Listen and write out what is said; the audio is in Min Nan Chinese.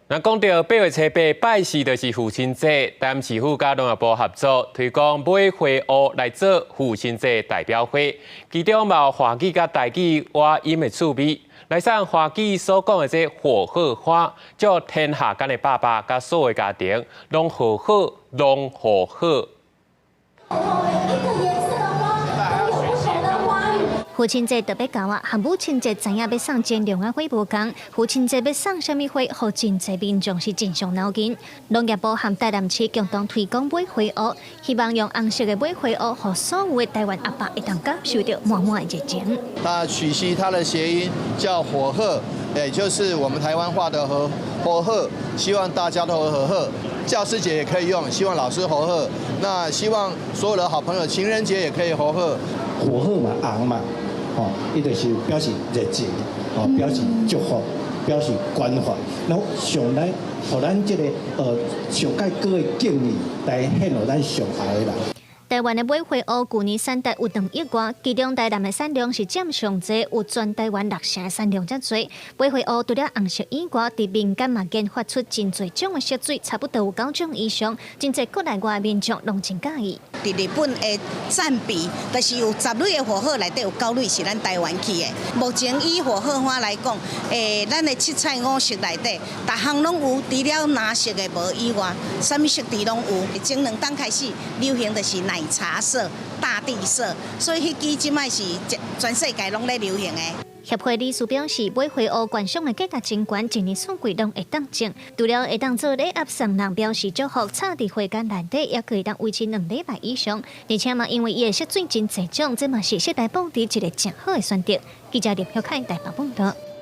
那講到8月初八拜四就是父親節，台南市府佮農業部合作推廣買花烏來做父親節代表花，其中嘛有華語佮台語倚音的趣味，來送華語所講的這火鶴花，祝天下間的爸爸佮所有家庭攏和好，攏和好。一個顏色的花都有不同的花語。父親節就欲到啊，和母親節知影欲送真量的花無仝，父親節欲送啥物花，予真濟民眾是真傷腦筋。農業部和台南市共同推廣買花烏，希望用紅色的買花烏，予所有的台灣阿爸會當感受著滿滿的熱情。那取其它的諧音叫火鶴，也就是我們台灣話的和火鶴，希望大家都和鶴。教師節也可以用，希望老師和鶴。那希望所有的好朋友，情人節也可以和鶴。火鶴嘛，紅嘛，吼，伊就是表示熱情，吼，表示祝福，表示關懷。然後上來，予咱這個上蓋高的敬意來獻予咱上愛的人。台灣的買花烏舊年產值有2億外，其中台南的產量是佔上濟，有全台灣六成的產量遮濟。買花烏除了紅色以外，佇民間嘛研發出真濟種的色水，差不多有九種以上。真濟國內外的民眾攏真佮意。佇日本的佔比，就是有十蕊的火鶴內底有九蕊是咱台灣去的。目前以火鶴花來講，咱的七彩五色內底，逐項攏有，除了藍色的無以外，啥物色佇攏有。前兩冬開始流行的是奶茶色、大地色，所以彼支這擺是全世界攏咧流行的。協會理事表示，買花烏觀賞的價值真懸，一年四季攏會當種。除了會當做禮盒送人表示祝福，插佇花間內底，也可以當維持2禮拜以上。而且嘛，因為伊的色水真濟種，這嘛是適來布置一個誠好的選擇。記者林玉凱台北報道。